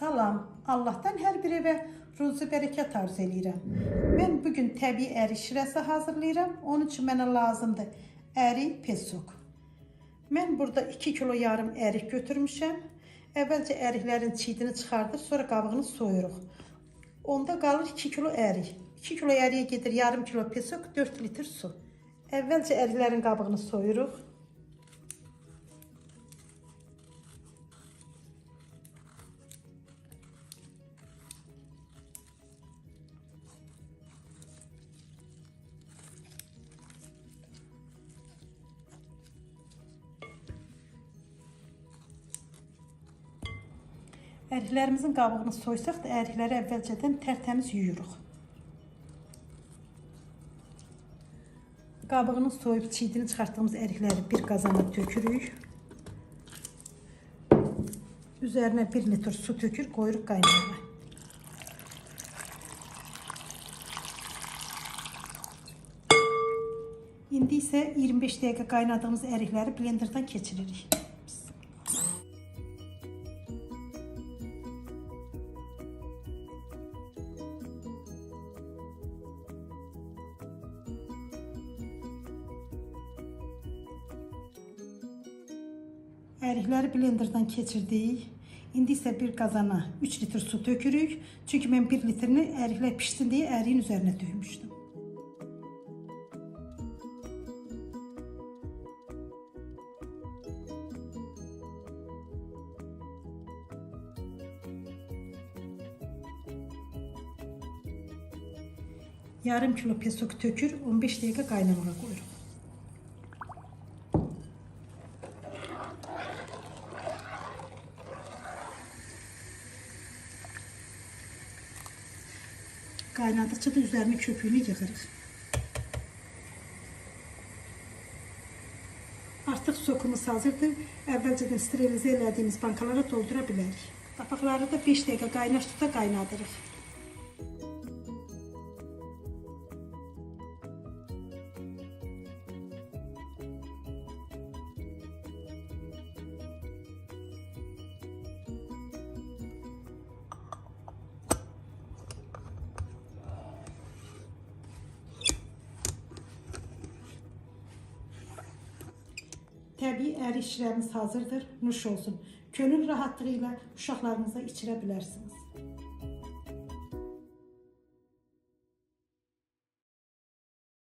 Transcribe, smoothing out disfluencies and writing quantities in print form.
Salam, Allahdan hər bir evə ruzi bərəkət arzu eləyirəm. Mən bugün təbii ərik şirəsi hazırlayıram. Onun üçün mənə lazımdır ərik, pesok. Mən burada 2,5 kilo ərik götürmüşəm. Əvvəlcə əriklərin çiydini çıxardır, sonra qabığını soyuruq. Onda qalır 2 kilo ərik. 2 kilo əriyə gedir yarım kilo pesok, 4 litr su. Əvvəlcə əriklərin qabığını soyuruq. Əriklərimizin qabığını soysaq da ərikləri əvvəlcədən tərtəmiz yuyuruq. Qabığını soyub çiydini çıxartdığımız ərikləri bir qazana tökürük. Üzərinə 1 litr su tökür, qoyuruq qaynamağa. İndi isə 25 dəqiqə qaynadığımız ərikləri blenderdan keçiririk. Ərikləri blenderdan keçirdik. İndi isə bir qazana 3 litr su tökürük. Çünki mən 1 litrini əriklər pişsin deyə əriyin üzərinə döymüşdüm. Yarım kilo pesok tökür, 15 dəqiqə qaynamağa qoyuruq. Qaynadıqca da üzərinin köpüyünü yığırıq. Artıq sokumuz hazırdır. Əvvəlcədən sterilizə elədiyimiz bankalara doldura bilərik. Qapaqları da 5 dəqiqə qaynar suda qaynadırıq. Təbii ərik şirəmiz hazırdır. Nuş olsun. Könül rahatlığı ilə uşaqlarınıza içirə bilərsiniz.